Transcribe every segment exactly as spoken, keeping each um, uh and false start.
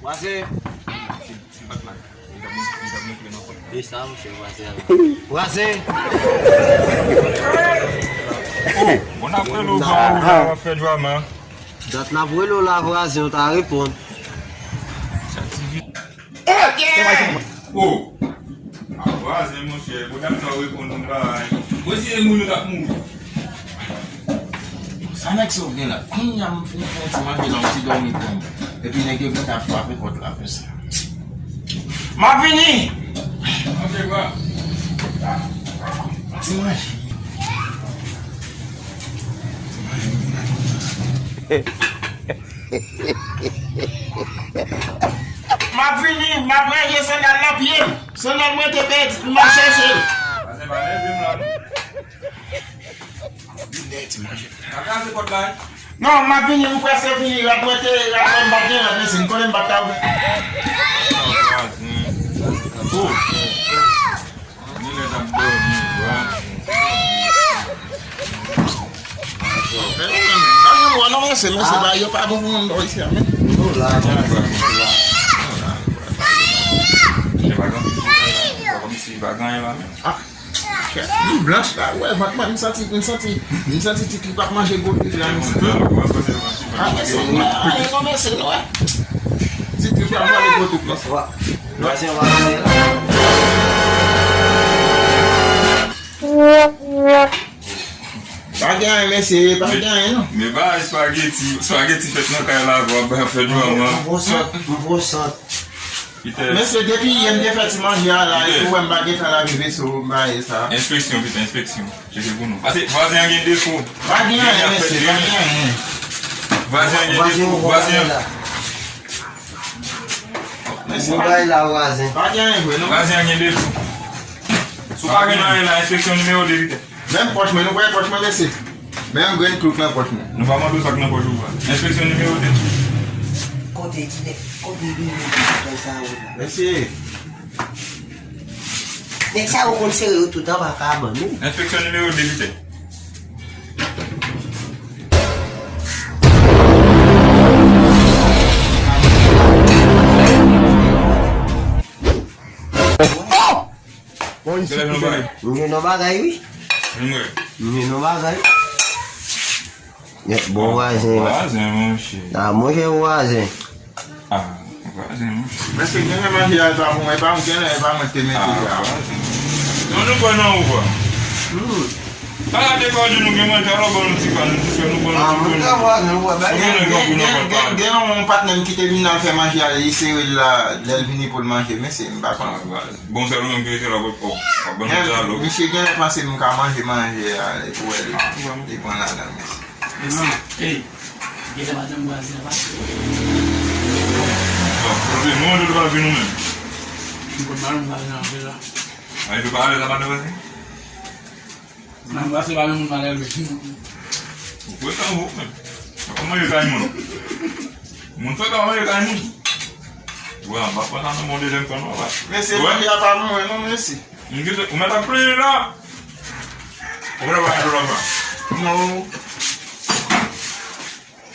Vwazen. Li sa, monchè, vwazen la. Vwazen. Oh, bon, n ap rele w, pa w la, w ap fè drama. Dat n ap rele w la, vwazen, ou ta reponn. Oh! A vwazen, monchè, bonè sa w reponn nou bagay. Mwen se moun yo k ap mouri. Sa nèg sa w gen la? Kounye a m fin fè yon ti manje la, yon ti dòmi pran m. Epi nèg yo gentan frape pòt la konsa. M ap vini! Ok, bra. Ti manje. M ap vini, m ap ranje sandal nan pye m. Sandal mwen te pèdi, m ap chèche l. Pase pa leve m la, non. Vin dèyè ti manje. Pa kraze pòt la, wi. Non, m ap vini, m prèske vini. Rad mwen te, rad mwen m pa t gen rad, mesye, m konnen m pa t ka ouvri. Oh. Nilè t ap dòmi, bra. Bagay mwen non, mesye, mesye, ba yo pa bon pou moun bò isi a, men. Misye pa gen, pa gen, pa gen, pa gen anyen la, men. Ah, li blanch la, wè, vant mwen, m santi, m santi, m santi ti trip ap manje gwo trip la, mesye. Ah, mesye, non, mesye, non, wè. Ti trip ap manje gwo trip la. Wa, wa, se wa, se la. Pa gen anyen, mesye, pa gen anyen, non. Men ba espageti, espageti fèt nan kay la, w ap fè dwa, man. M pran sant, m pran sant. Mesye, depi yè m te fè ti manje a la, epi w wè m pa gentan lave veso, m pa ye sa. Enspeksyon, pita, enspeksyon. Cheke pou nou. Pase, vwazen an gen defo. Pa gen anyen, mesye, pa gen anyen. Vwazen an gen defo, vwazen an. Mesye, pa gen anyen vre, non. Vwazen an gen defo. Si w pa gen anyen la, enspeksyon nimewo de, pita. Menm pòch mwen, nou kwè pòch mwen, mesye? Men yon grenn klouk nan pòch mwen. Nou pa mande w sa k nan pòch ou, bra. Enspeksyon nimewo de. Kote ti nèg, kote nimewo de sa yo la? Mesye. Nèg sa yo konn sere yo tout anba kabann, wi. Enspeksyon nimewo de, pita. Bon, isi ki fè. M gen yon bagay, wi. M gen yon bagay. Bon vwazen, wi. Vwazen, monchè. Ah, monchè, vwazen. Ah, vwazen, monchè. Mesye, genlè manje a e pa pou mwen, e pa mwen, genlè e pa mwen ki te mete a. Non, nou kwè nan ou, bra. Hmm. Ala de pa di nou gen manje, alò ban nou ti pa, nou ti fè, nou ban nou ti pa. Gen yon patnè m ki te vin al fè manje a, li sere l la, lè l vini pou l manje, mesye, m pa konn. Bon, sèl ou menm ki rete la, w ap, w ap ban nou ti alo. Misye genlè panse m ka manje manje a, epi wè li, li pran ladan, mesye. Mesye, ey, genlè madanm vwazen an pase. Bon, nou antre, nou pa vin nou menm. M konn madanm vwazen an vre la. A, epi pa alèz a madanm vwazen? Nan, m pase pa menm moun malelve. Ou frekan, ou menm. Ou manje kay moun. Moun frekan manje kay moun. Wè, m pa pran nan men yon dezyèm fwa non, wè. Mesye, manje a pa mwen non, mesye. M di, ou mèt ap plenyen la. Ou mèt ap pale lòt la. Non.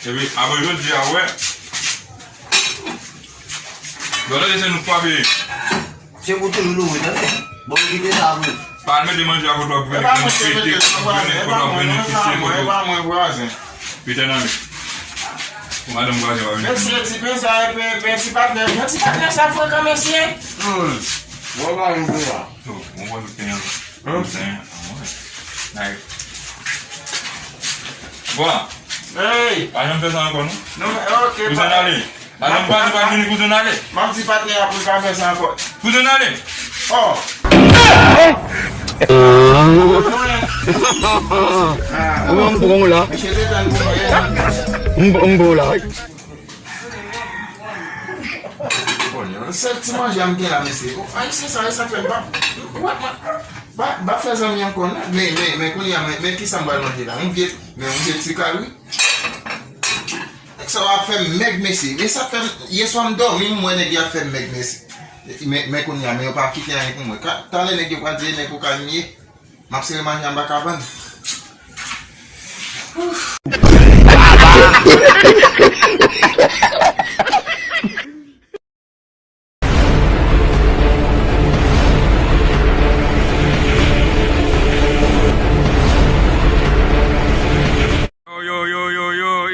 Epi, apre jodi a, wè. Bon, tande se nou k pa peye. Se pou toujou louvri, tande. Bon, kite sa pou. Pa al mete manje a kote w ap vini, kote w ap benefisye, kote w. Pita nan li. Pou madanm vwazen pa vini. Mesye, ti pen sa, e pen, pen ti patnè. Pen ti patnè sa frekan, mesye. Hmm. Bon, ba, nou la. Oh, bon, bon, tout pen an. Hein? Pen an, wè. Nice. Bon. Hey! Pa janm fè sa ankò, non? Non, men, ok, kouzen ale. Madanm pa di pa vini, kouzen ale. M ap di patnè a pou l pa fè sa ankò. Kouzen ale. Oh! Ou wè m pran w la. Misye te tann pou mwen. M, m pran w la, wi. Bon, yon sèl ti manje a m gen la, mesye. Oh, ayisyen sa, e sa k fè m pa, m pa, m pa fè zanmi ankò, non. Men, men, men, kounye a, men, men kisa m pral manje la? Yon vye, men yon vye ti kari. Nèg sa yo ap fè m mèg, mesye. Men sa fè m, yèswa m dòmi, m wè nèg yo ap fè m mèg, mesye. Men, men kounye a, men yo pa kite anyen pou mwen. Ka, talè nèg yo pral di e nèg ou ka m ye. M ap sere manje anba kabann. Ouf.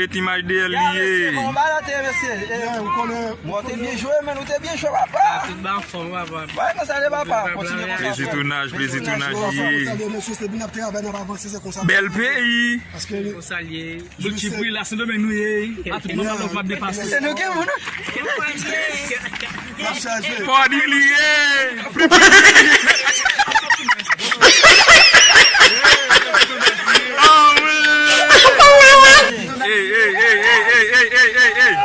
Met imaj dèyè l li ye. Bon, ba la te, mesye. Mwen te byen jwe, men nou te byen jwe, papa. Tout ba anfòm, papa. Bay konsa de papa, kontinye konsa. Plezi tounaj, plezi tounaj li ye. Bèl peyi. Konsa l ye. Bouti pri la, Sendomeng nou ye. A tout moman nou pa depase. Se nou ki moun. Kòdi li ye. Ey, ey, ey, ey, ey, ey, ey, ey, ey.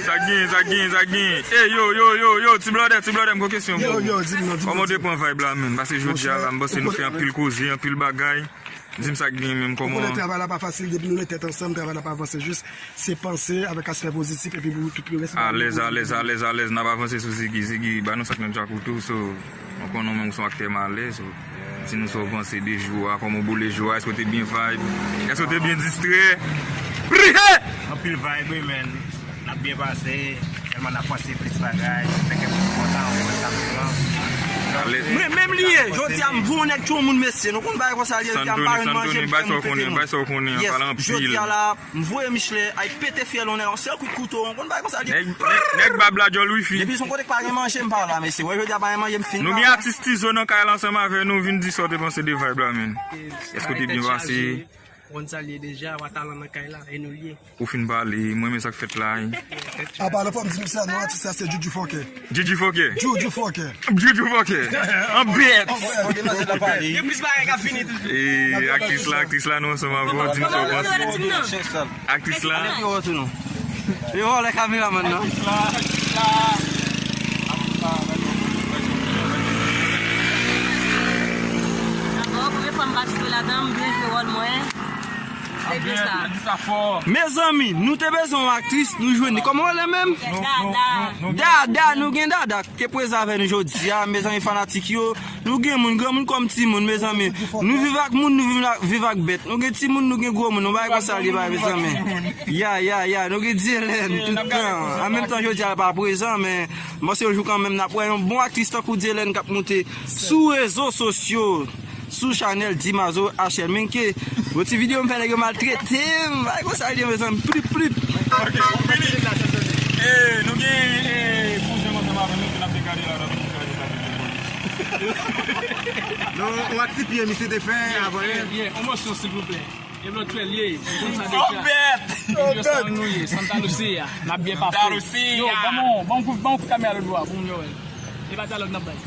Sa gen, sa gen, sa gen. Ey, yo, yo, yo, yo, ti blòdè, ti blòdè, m gon kesyon pou ou. Yo, yo, di m non, di m non. Kòman w te pran vibe la, menm? Paske jodi a la, m panse nou fè anpil koze, anpil bagay. Di m sa k gen menm, kòman? Ou konnen travay la pa fasil, depi nou met tèt ansanm, travay la pa avanse jis. Se panse avèk aspè pozitif epi pou tout le rès. Alèz, alèz, alèz, alèz. N ap avanse sou Ziggy. Ziggy, ba nou sa k nan djak ou tou, so, nou konnen w menm ou se yon aktè malè, so, di nou sa w panse de jou a, kòman w boule jou a, èske w te byen vibe? Èske w te byen distrè? Prihe! Anpil vibe, wi, men. N ap byen pase, sèlman n ap panse plis bagay, fè kèk moun kontan, ou wè sa m pran. Alèz. Mwen menm li ye, jodi a m voye yon nèg tchon moun mesye, nou konn bagay konsa li ye, jodi a m pa jwenn manje, m fè moun pete moun. Yes, jodi a la, m voye Michelin, ay pete fyèl, on, on sèl kout kouto, on konn bagay konsa li ye. Nèg, nèg, nèg bab la djòl wifi. Depi son kote k pa gen manje, m pa la, mesye. Wè, jodi a pa gen manje, m fin. Nou gen atis Tizo nan kay la ansanm avè nou, vin di sa w te panse de vibe la, menm. Èske w te byen pase? Ou konn sa l ye deja, wa talan nan kay la, e nou l ye. Ou fin pale, mwen renmen sa k fèt la, wi. Apa, lòt fwa m di nou sa, non, atis la se Juju Fòkè. Juju Fòkè. Juju Fòkè. Juju Fòkè. An bèt. Gen plis bagay k ap vini toujou. E, aktris la, aktris la, nou ansanm avè w, di nou sa w panse. Aktris la. Yo, vòlè kameramann nan. Dabò, premye fwa m patisipe ladan, m byen jwe wòl mwen. Se byen sa. Mezanmi, nou te bezwen yon aktris, nou jwenn li. Kòman w rele menm? Dada. Dada, nou gen Dada ki prezan avè nou jodi a, mezanmi, fanatik yo. Nou gen moun, granmoun kòm timoun, mezanmi. Nou viv ak moun, nou viv ak, viv ak bèt. Nou gen timoun, nou gen granmoun. Nou bagay konsa li ye, mezanmi. Ya, ya, ya. Nou gen Dyelèn tout tan. An menm tan, jodi a, l pa prezan, men m panse yon jou kanmenm, n ap wè yon bon aktris tankou Dyelèn k ap moute sou rezo sosyo, sou chanèl Dimazo H L. Menm ke yon ti videyo m fè, nèg yo maltrete m. Bagay konsa li ye, mezanmi. Plip, plip. Ok, ou fini? E, nou gen, e, Fonzèm ansanm avè nou, ke n ap dekale la, n ap dekale la. Non, ou ak ti pye misye te fè avan yè. Yeah, yeah, on mòso, silvouplè. Evantyèl ye, nou konn sa deja. Epi yo sa nou ye, Santa Lucia, n ap byen pase. Yo, ban m, ban m, ban m kout kamera lòt bò a pou moun yo wè. E pa dyalòg n ap bay.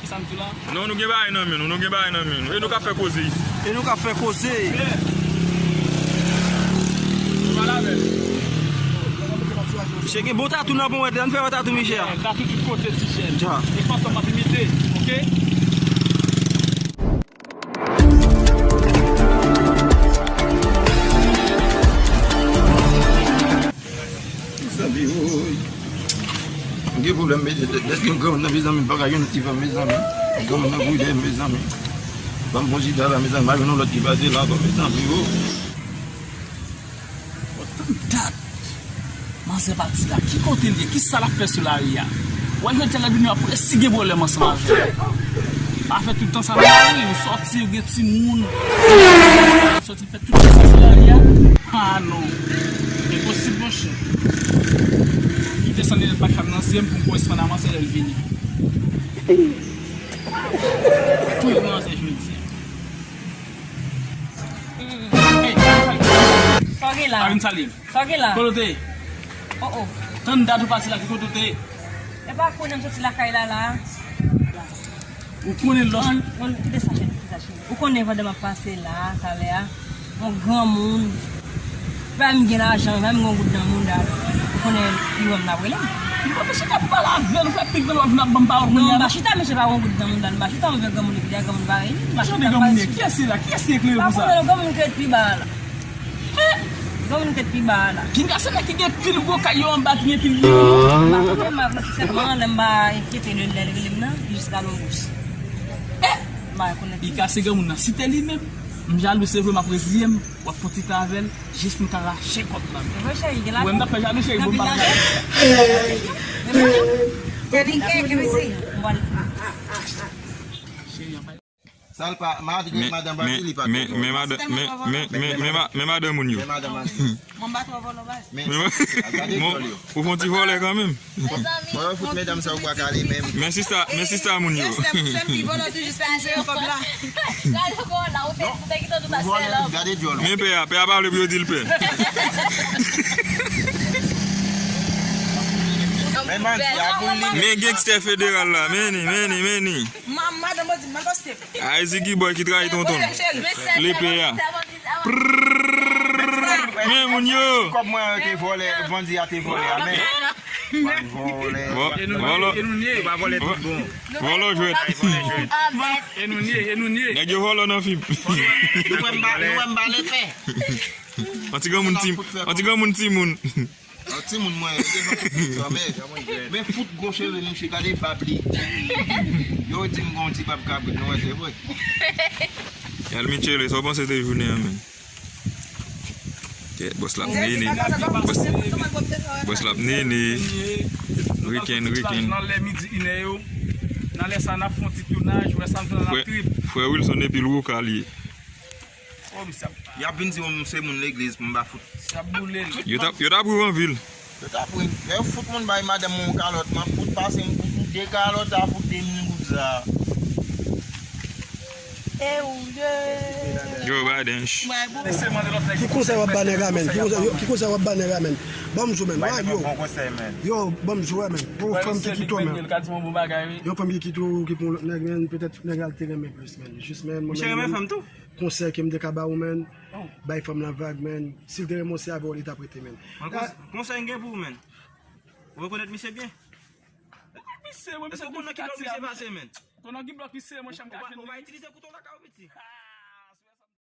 Kisa m di la? Non, nou gen bagay nan men nou, nou gen bagay nan men nou. E nou ka fè koze isi. E nou ka fè koze. Misye gen bon tatou nan ponyèt, ann fè wè tatou misye a. Tatou tout kote, ti jèn. E fantòm ap imite, oke? Mezanmi, woy. M gen pwoblèm, mezanmi. Dèske m granmoun nan, mezanmi, m pa ka jwenn ti fanm, mezanmi. Granmoun nan boudè, mezanmi. Ban m bon chita la, mezanmi. M pa jwenn yon lòt ki pase la ankò, mezanmi, wo. Bon, tann dat. Manzè pati la, ki kote l ye? Kisa l ap fè sou lari a? Wè, jodi a l ap vini, w ap resi gen pwoblèm ansanm avè l. Pa fè tout tan sa nan lari, ou sòti, ou gen timoun. Ou sòti fè tout tan sa sou lari a? Ah non. Enposib, monchè. Kite san linèt bak pa m nan zye m pou m koresponn a manzè lè l vini. Touye manzè jodi a. Hey, sa w gen la? Alvin Salim. Sa w gen la? Kote w te ye? Oh, oh. Tann dat ou pati la, ki kote w te ye? E pa konnen m soti lakay la, la. Ou konnen lòs. Ann, ann, kite sa, cheri, kite sa, cheri. Ou konnen pandan m ap pase la, talè a, yon granmoun, pa m gen lajan, pa m gen yon goud nan mouda. Ou konnen li wè m, l ap rele m. Li pa chita pale avè l, ou fè pik nan lòt, vin ap ban m pawòl kounye a. Non, m pa chita, mesye pa yon goud nan mouda, m pa chita, m vè granmoun epi dè granmoun pa rele m. Jan de granmoun ye? Kiyès li la? Kiyès ki eklere konsa? Pa konnen, granmoun ki ret pi ba a la. Granmoun ki ret pi ba a la. Ginga se nèg ki gen pil gwo kay yo anba, ki gen pil byen. M pa konnen, m ap sèlman lè m pa enkyete lè, lè l rele m nan, li jis rale yon bous. M pa konnen. Ika se granmoun nan. Si te li menm, m jalou, se vre, m ap reziye m. W ap fè yon ti tan avè l, jis pou m ka rache kòb nan men l. Ou wè m t ap fè jalou, cheri, bon, m pa fè jalou. Cheri, anpil. Sa l pa, malgre madan Bati, li pa twò vòlè. Men madan, men, men, men, men, men madan moun yo. Men madan Bati. Mwen pa twò vòlè baz. Men, gade djòl yo. Ou fè yon ti vòlè kanmenm. Fò yo fout medam sa yo bwa kale menm. Men sista, men sista moun yo. Sèm, sèm ki vòlè toujou, sèm se yo kòb la. Gade kò la, ou te, ou te kite tout a sèl. Gade djòl. Men pè a, pè a pa vle pou yo di l pè. Men bandi a pou li. Men gangstè federal la, men ni, men ni, men ni. Madan Bati, mwen poste. Ay, Ziggy Boy ki trayi tonton. Lepe a. Prrrr. Men moun yo. Kòb mwen te vòlè, bandi a te vòlè a, men. Bann vòlè. Vòlò. E nou nye, e nou nye. Vòlò jwèt. E nou nye, e nou nye. Nèg yo vòlò nan fim. Nou wè m ba, nou wè m ba lepe. Yon ti granmoun ti, yon ti granmoun timoun. Yon timoun mwen, e te fè sa, men, men fout gwo cheve mouche, gade bab li. Yo di m gon ti bab kabrit, nou wè se vre. Yal Michele, sa w panse de jounen an, men? Kèt, bòs la ap nene. Bòs, bòs la ap nene. Riken, riken. Nan lè midi, inè yo. Nan lè sa, n ap fè yon ti tounaj, wè sa m fè nan trip. Frè Wilson epi Louka li ye. Oh, misye ap Y ap vin di m se moun legliz pou m pa fout. Misye ap boule l. Yo t ap, yo t ap ri w anvi l. Yo t ap ri. Lè yo fout moun bay madanm mwen yon kalòt, m ap fout pase m pou tout de kalòt a pou de mil goud sa. E ou ye. Yo, Badench. Ki konsèy w ap ba nèg la, menn? Ki konsèy, yo, ki konsèy w ap ba nèg la, menn? Ban m jou, menn. Yo, ban m jou, menn. Pou fanm ki kite w, menn. Yon fanm ki kite w, ki pran lòt nèg, menn, petèt nèg la te renmen plis, menn. Jis, menn, mwen, menn, konsèy ke m te ka ba ou, menn. Bay fanm lan vag, menn. Si l te renmen w, se avè w li t ap rete, menn. Mwen, kons-, konsèy m gen pou ou, menn. Ou rekonèt misye byen? Misye, mwen, misye depi katye a, misye pase, menn. Konnen ki blòk misye, mwen, chanm ka jwenn. Ou pa itilize kouto lakay ou, piti.